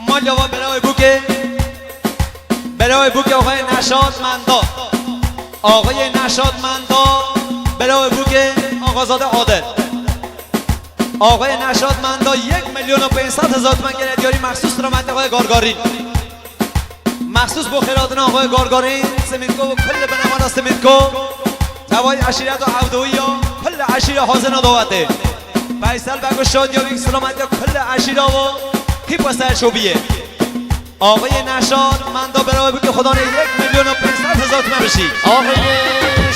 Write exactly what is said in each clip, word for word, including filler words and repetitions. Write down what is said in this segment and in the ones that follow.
Malya va berawê bûkê. Berawê bûkê axayê Neşat Menda. Axayê Neşat Menda. Berawê bûkê Axazade Adil. Axayê Neşat Menda yek milyon û pênc sed hezar toman gere diyarî, mexsûs selametê axayê Gargarî. Mexsûs bo xêratina axayê Gargarî, Simîtko û kullî binemara Simîtko. Tevayî eşîreta Ewdoyî ya, kullî eşîra hazirina dawetê. Feysel Beg û Şadiya wî selametiya kullî eşîra û qîpa ser şobiyê. Axayê Neşat Menda berawê bûkê Xudanê yek milyon û pênc sed hezar toman bijî. Axayê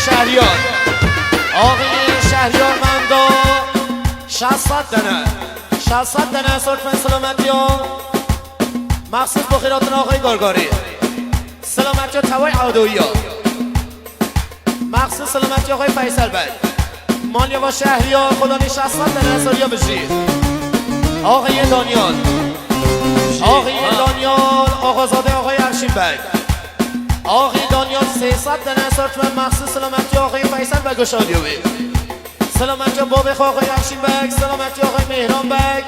Şehriyar. Axayê Şehriyar Menda şeş sed dene. Şeş sed dene hezar toman selametiya. Mexsûs bo xêratina axayê Gargarî. Selametiya tevayî Ewdoyî ya. Mexsûs selametiya axayê Feysel Beg. Malya va Şehriyar, Xudanê şeş sed dene hezar ya bijî. Axayê Danyal. Axayê Danyal, Axazade axayê Evşîn Beg. Axayê Danyal sê sed dene hezar toman mexsûs selametiya axayê Feysel Beg û Şadiya wî. Selametiya babê xwe axayê Evşîn Beg, selametiya axayê Mêhran Beg,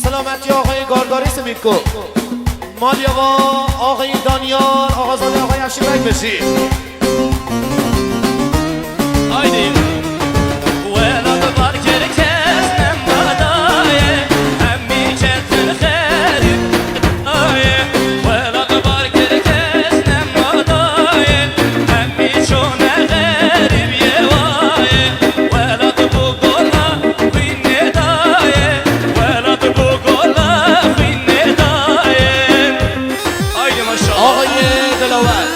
selametiya axayê Gargarî Simîtko. Malya va axayê Danyal, Axazade axayê Evşîn Beg bijî. Haydi. Welat bar kir kes nemadaye, hemî çetin xerîb. Aye, welat bar kir kes nemadaye, hemî çone xerîb ye waye. Welat bu gola xwînê daye, welat bu gola xwînê daye. Haydi maşallah. Axayê Dilawer.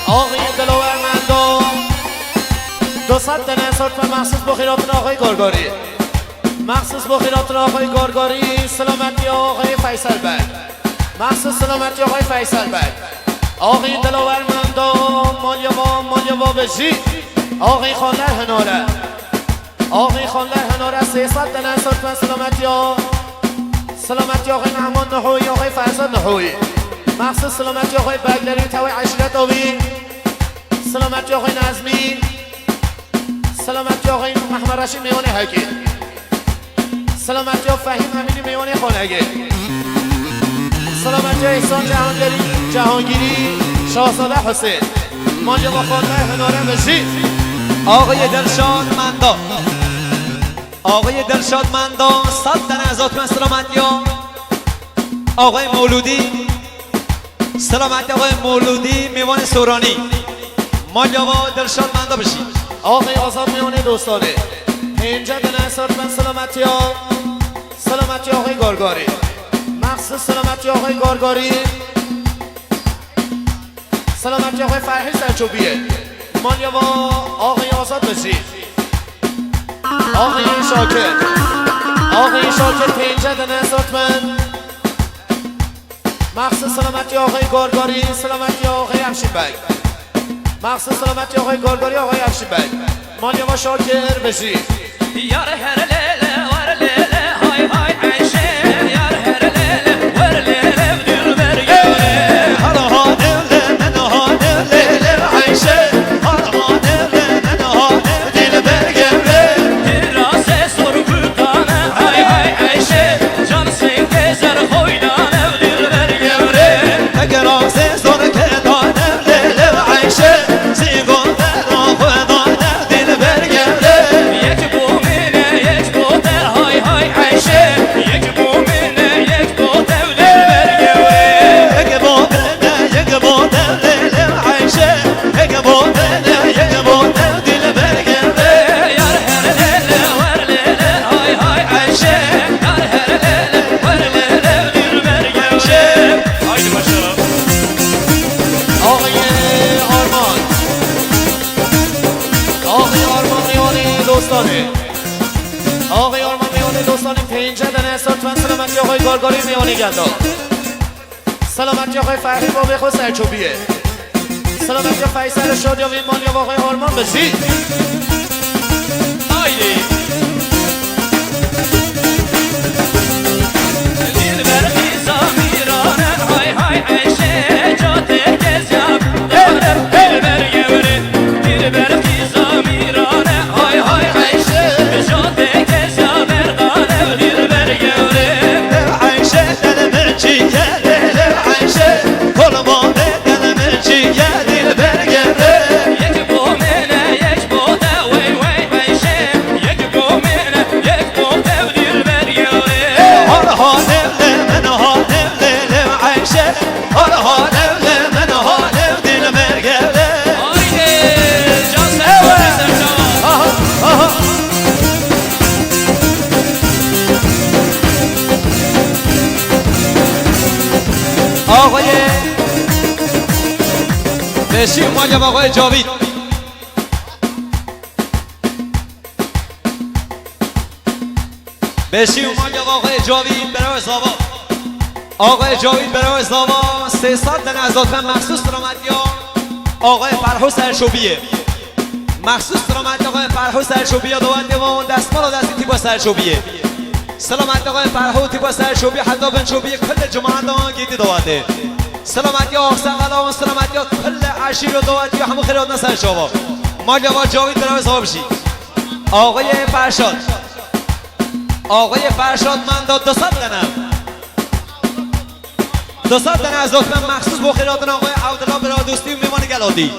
Axayê Dilawer Mendo. Du sed dene hezar toman mexsûs bo xêratina axayê Gargarî. Mexsûs bo xêratina axayê Gargarî, selametiya axayê Feysel Beg. Mexsûs selametiya axayê Feysel Beg. Axayê Dilawer Mendo, malya va, malya va bijî. Axayê Xanler Hinare. Axayê Xanler Hinare sê sed dene hezar toman selametiya. Selametiya axayê Nehman Nihoyî, axayê Ferzad Nihoyî. Mexsûs selametiya axayê Beglerî tevayî eşîreta wî. Selametiya axayê Nezmî. Selametiya axayê Mehmed Reşîd mêwanê Hekê. Selametiya Fehîm Emînî mêwanê Xanegê. Selametiya Îhsan Cehangirî, Cehangirî, Şahzade Husên. Malya va Xanler Hinare bijî. Axayê Dilşad Menda. Axayê Dilşad Menda, sed dene hezar toman selametiya. Axayê Mewlûdî. Selametiya axayê Mewlûdî, mêwanê Soranî. Malya va Dilşad Menda bijî. Axayê Azad mêwanê Dostanê. Pênce dene hezar toman selametiya. Selametiya axayê Gargarî. Mexsûs selametiya axayê Gargarî. Selametiya axayê Ferhî Selçûbiyê. Malya va axayê Azad bijî. Axayê Şakir. Axayê Şakir pênce dene hezar toman. Mexsûs selametiya axayê Gargarî, selametiya axayê Evşîn Beg. Mexsûs selametiya axayê Gargarî, axayê Evşîn Beg. Malya va Şakir bijî. Yar her lele, war lele, hay hay Eyşe. Yar her lele, war lele, dilber gevre. Har ha lele, men ha lele, Eyşe. Har ha lele, men ha lele, dilber gevre. Hirase sor kutane, hay hay Eyşe. Can senge zer hoydane, dilber gevre. Eger azê zor kedane, lele Eyşe. Zîgo vera xwe dane, dilber gevre. Yek bo min e, yek bo te, hay hay Eyşe. Yek bo min e, yek bo te, dilber gevre. Yek bo min e, yek bo te, lele Eyşe. Yek bo min e, yek bo te, dilber gevre. Yar her lele, war lele, hay hay Eyşe. Yar her lele, war lele, dilber gevre. Haydi başla. Axayê Arman. Axayê Arman mêwanê Dostanê. Axayê Arman mêwanê Dostanê pênce dene hezar toman selametiya axayê Gargarî mêwanê Genda. Selametiya axayê Ferhî babê xwe Selçûbiyê. Selametiya Feysel Şadiya vê malya va axayê Arman bijî. Haydi. Dilber qîza mîrane, hay hay Eyşe, catê kezya, dilber gevre. Dilber qîza mîrane, hay hay Eyşe, catê kezya, berqane, dilber gevre. آقای بشیر، مال آقای جاوید. بشیر، مال آقای جاوید، برای زاوا. آقای جاوید، برای زاوا، سه صد دنه از لطفاً مخصوص سلامتی ها. آقای فرهو سرشوبیه. مخصوص سلامتی آقای فرهو سرشوبیه، دوات دیوان، دستمال و دستی تیپا سرشوبیه. سلامتی آقای فرهو تیپا سرشوبیه، حتی بن شوبیه، کل جماعت آن گیتی دواته. سلامتی آقساقلان، سلامتی کل عشیر و دواتی همو خیرات نسر شوا. مال آقا جاوید برای صاحب شی. آقای فرشاد. آقای فرشاد من داد دو صد دنه. دو صد دنه از لطفاً مخصوص بۆ خێراتن آقای عبدالله برادوستی و میوان گلاتی.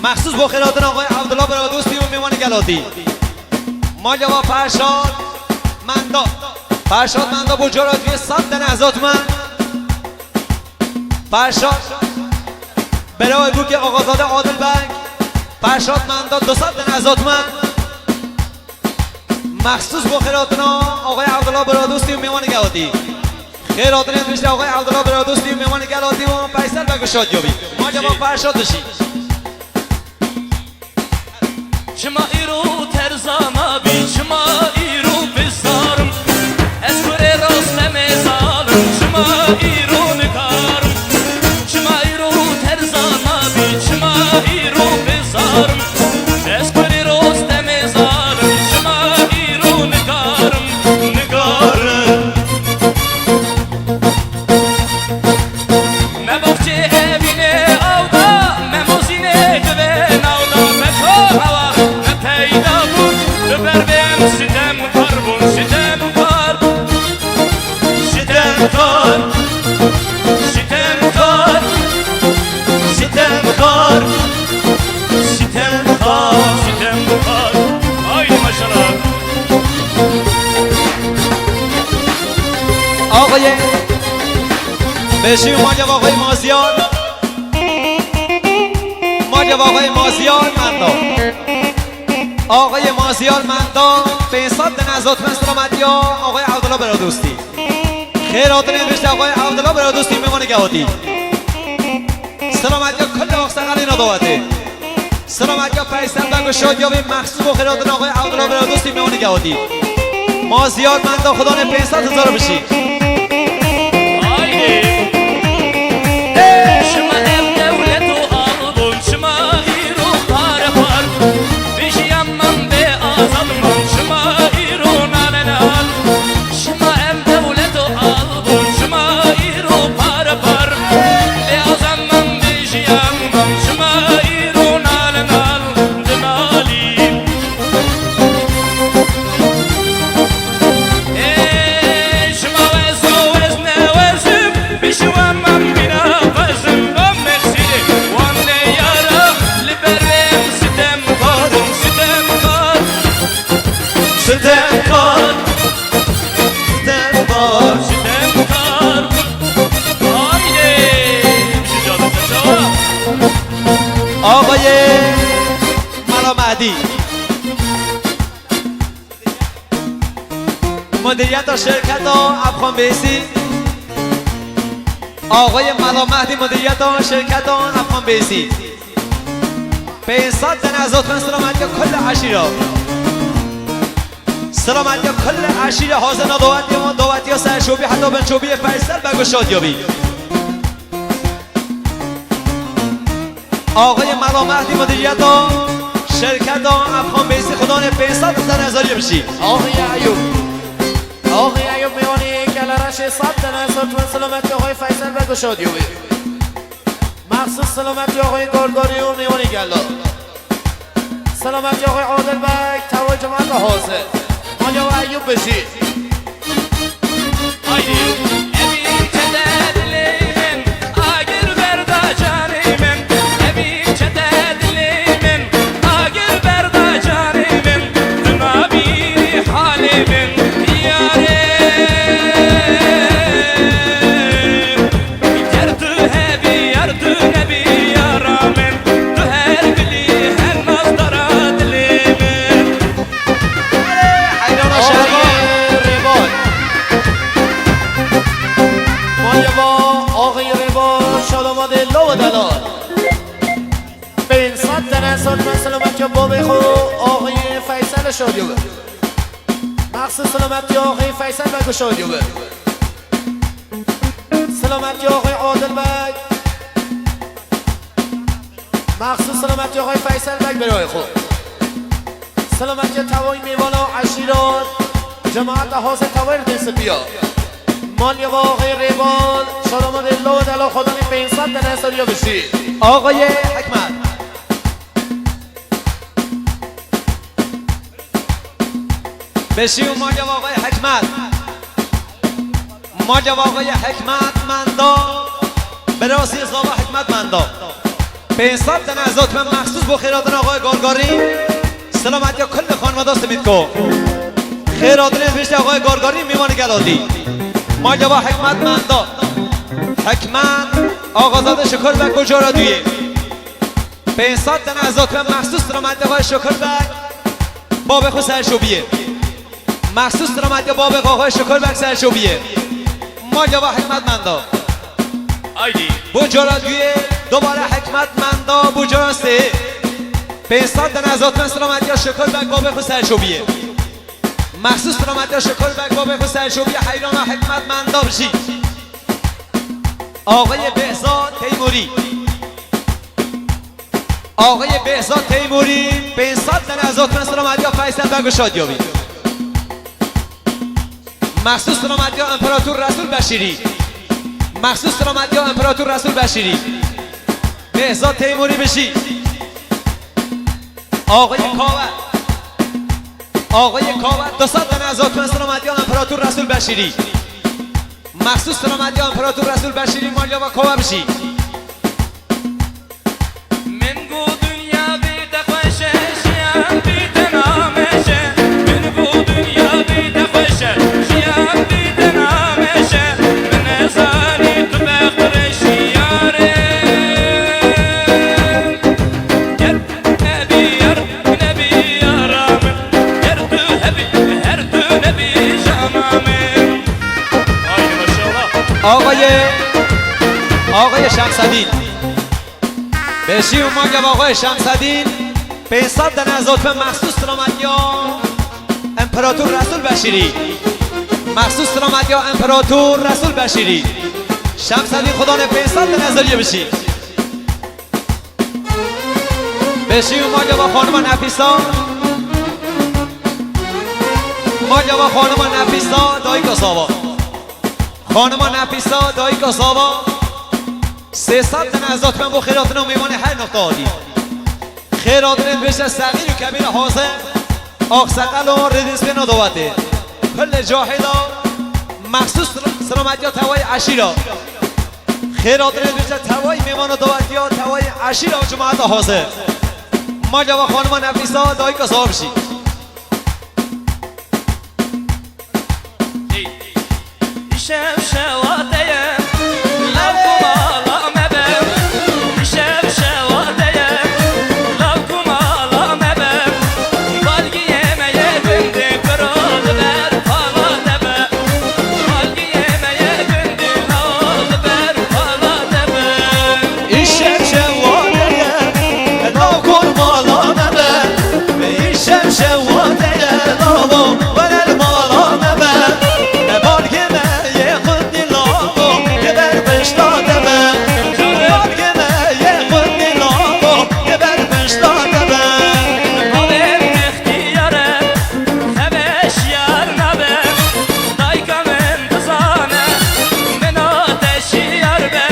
مخصوص بۆ خێراتن آقای عبدالله برادوستی و میوان گلاتی. مال آقا فرشاد مندا. فرشاد مندا بۆ جارا توی صد دنه از لطفاً. فرشاد برای بوک آقازاده عادل بک. فرشاد مندا دو صد دنه از لطفاً. مخصوص بۆ خێراتنا آقای عبدالله برادوستی و میوان گلاتی. خێراتنێ پشت آقای عبدالله برادوستی و میوان گلاتی و فیصل بگو شاد یابی. مال آقا فرشاد دشی. Çima îro terza nabî, çima îro bizar im? Ez kurê rast em ê zalim, çima îro nikarim? Çima îro terza nabî, çima îro bizar im? Ez kurê rast em ê zalim, çima îro nikarim, nikarim? Me baxçê evînê awda, me mozînê divê nawda, me çar hewa, me peyda bûn, li ber vê em sitemkar bûn, sitemkar, sitemkar, sitemkar, sitemkar, sitemkar, sitemkar. Haydi maşallah. آقای بشیر، مال آقای مازیار. مال آقای مازیار مندا. آقای مازیار مندا، پێنج سەد دنه از لطفاً سلامتی آقای عبدالله برادوستی. خێراتنێ پشت آقای عبدالله برادوستی میوان گلاتی. سلامتی کل آقساقلان دواتی. سلامتی فیصل بگو شاد یابی، مخصوص بۆ خێراتن آقای عبدالله برادوستی میوان گلاتی. مازیار مندا، خدا نێ پێنج سەد هەزار بشی. Haydi. Şima ev dewlet û al bûn, şima îro pare par. Bijiyan man bê azad man, şima îro nane nal. Şima ev dewlet û al bûn, şima îro pare par. Bê azad man, bê jiyan man, şima îro nal nal dinalî. Ê, şima wez o wez ne wez im, bişiwa man bîna wez im, o meksîrê wan ne yara, li ber wê em sitem kar bûn, sitem kar. Sitemkar, sitemkar, sitemkar. Haydi. Şu canı çaça. آقای ملا مهدی، مدیریت شرکت افغان بیسی. آقای ملا مهدی، مدیریت شرکت افغان بیسی. پێنج سەد دنه از لطفاً سلامتی کل عشیره. سلامتی کل عشیره حاضر دواتی و دواتی سرشوبی حتی بنچوبی فیصل بگو شاد یابی. آقای ملا مهدی مدیریت شرکت افغان بیسی خدا نێ پێنج سەد دنه هەزاری بشی. آقای ایوب. آقای ایوب میوانی گلارش صد دنه از لطفاً سلامتی آقای فیصل بگو شاد یابی. مخصوص سلامتی آقای گلداری و میوانی گلا. سلامتی آقای عادل بک، تەواوی جماعت حاضر. مالی آقای ایوب بشی. Haydi. Evî çete dilê min, agir berda canê min. Evî çete dilê min, agir berda canê min. Tu nabînî halê min, yarê. Ger tu hebî yar, tu nebî yara min, tu her bilî her nazdara dilê min. Heyrana şerî Rêbal. Maliye va axê Delal. Pênc sed dene zotmen selametiya babê xwe axayê Feysel şadiyo be. Mexsus selametiya axayê Feysel Beg şadiyo be. Selametiya axayê Adil Beg. Mexsus selametiya axayê Feysel Beg birayê xwe. Selametiya tevayî mêvana eşîran, cemaeta Hazê tevayî Rêdên Spiya. Malya ve axayê Rêban, şadamadê lawa dela xwedanê pênc sed dene sariya bijî. Axayê Hikmet. Beşî û malya ve axayê Hikmet. Malya ve axayê Hikmet menda. Birasî zava Hikmet menda. Pênc sed dene zotmen mexsus bo xêratin axayê Gargarî. Selametiya kulli xanimada Simîtko. Xêratinê bişte axayê Gargarî mêvanê gel hatî. Malya ve Hikmet menda. Hikmet Axazade Şukur Beg bo cara duyê. Pênc sed dene zotmen mexsus selametiya axayê Şukur Beg. Babê xwe serşo biyê. Mexsus selametiya babê xwe axayê Şukur Beg serşo biyê. Malya ve Hikmet menda. Aydî. Bo cara duyê, dubare Hikmet menda, bo cara sê. Pênc sed dene zotmen selametiya Şukur Beg babê xwe serşo biyê. Mexsus selametiya Şukur Beg babê xwe serşo biyê, heyrana Hikmet menda bijî. Axayê Behzat Teymurî. Axayê Behzat Teymurî, pênc sed dene zotmen selametiya Feysel Beg û şadiya bî. Mexsus selametiya Împerator Resul Beşîrî. Mexsus selametiya Împerator Resul Beşîrî. Behzat Teymurî bijî. Axayê Kawe. Axayê Kawe, du sed dene zotmen selametiya Împerator Resul Beşîrî. Mexsus selametiya Împerator Resul Beşîrî, malya ve Kawe bijî. Min got dinya bî te xweş e, jiyan bî te nameş e. Min got dinya bî te xweş e, jiyan bî te nameş e. Min nezanî tu bextirê jiyar e. Ger nebî yar, nebî yara min. Ger tu hebî, her tu nebî jana min. Haydi maşallah. Ağayê, ağayê Şemsedîn. Beşî û malya ve axayê Şemsedîn, pênc sed dene zotmen mexsus selametiya Împerator Resul Beşîrî. Mexsus selametiya Împerator Resul Beşîrî. Şemsedîn xudanê pênc sed dene zeriyê bişî. Beşî û malya ve xanima Nefîsa. Malya ve xanima Nefîsa, dayika zava. Xanima Nefîsa, dayika zava. Sê sed dene ez dotmen bo xêratina mêvanê her noqta hatî. Xêratinê dibêje sexîr û kebîr e hazir. Axseqel û rêdînspêna dawetê. Kulê cahêla mexsus selametiya tevayê eşîra. Xêratinê dibêje tevayê mêvana dawetiya tevayê eşîra û cemaeta hazir. Malya ve xanima Nefîsa, dayika zava bijî. Îşev şewa te ye, law ku mala me be. Îşev şewa te ye, law ku mala me be. Balgiyê me yê gundê piro li ber pala te be. Balgiyê me yê gundê law li ber pala te be. Îşev şewa te ye, law ku mala me be. Îşev şewa te ye, lawo, were li mala me be. Balgê me yê xwendî lawo, li ber pişta te be. Balgê me yê xwendî lawo, li ber pişta te be. Bavê min extiyar e, xebeş yar nabe. Dayka min dizane, min a te şiyar be.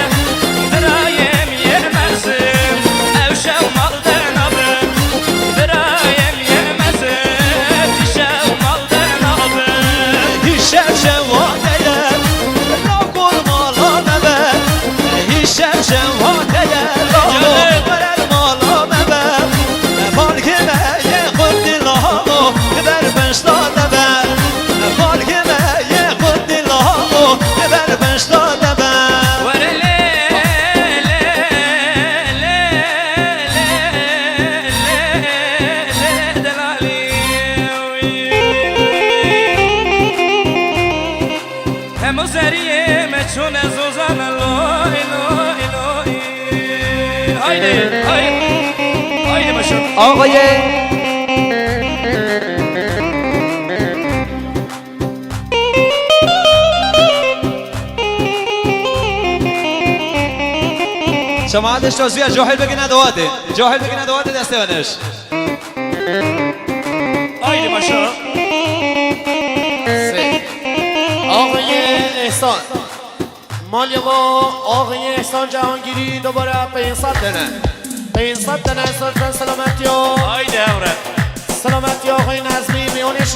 Birayê min yê mezin, ew şew mal te nabe. Birayê min yê mezin, îşev mal te nabe. Îşev şewa te ye, law ku mala me be. Îşev şewa te ye, lawo, were li mala me be. Balgê me yê xwendî lawo, li ber pişta te be. Balgê me yê xwendî lawo, li ber pişta te be. Were lê, lê, lê, lê, lê, lê, delalî. Hemû zeriyê me çûne zozan, loy, loy, loy. Haydi, haydi. Haydi maşallah. آقای جماعت شازویه جاهل بگی ندواته. جاهل بگی ندواته، دسته ونش. Haydi maşallah. آقای احسان. مالی با آقای احسان جهانگیری دوباره پنج صد دنه. پنج صد دنه. سلامتی ها. Haydi evre. سلامتی آقای نظمی میونش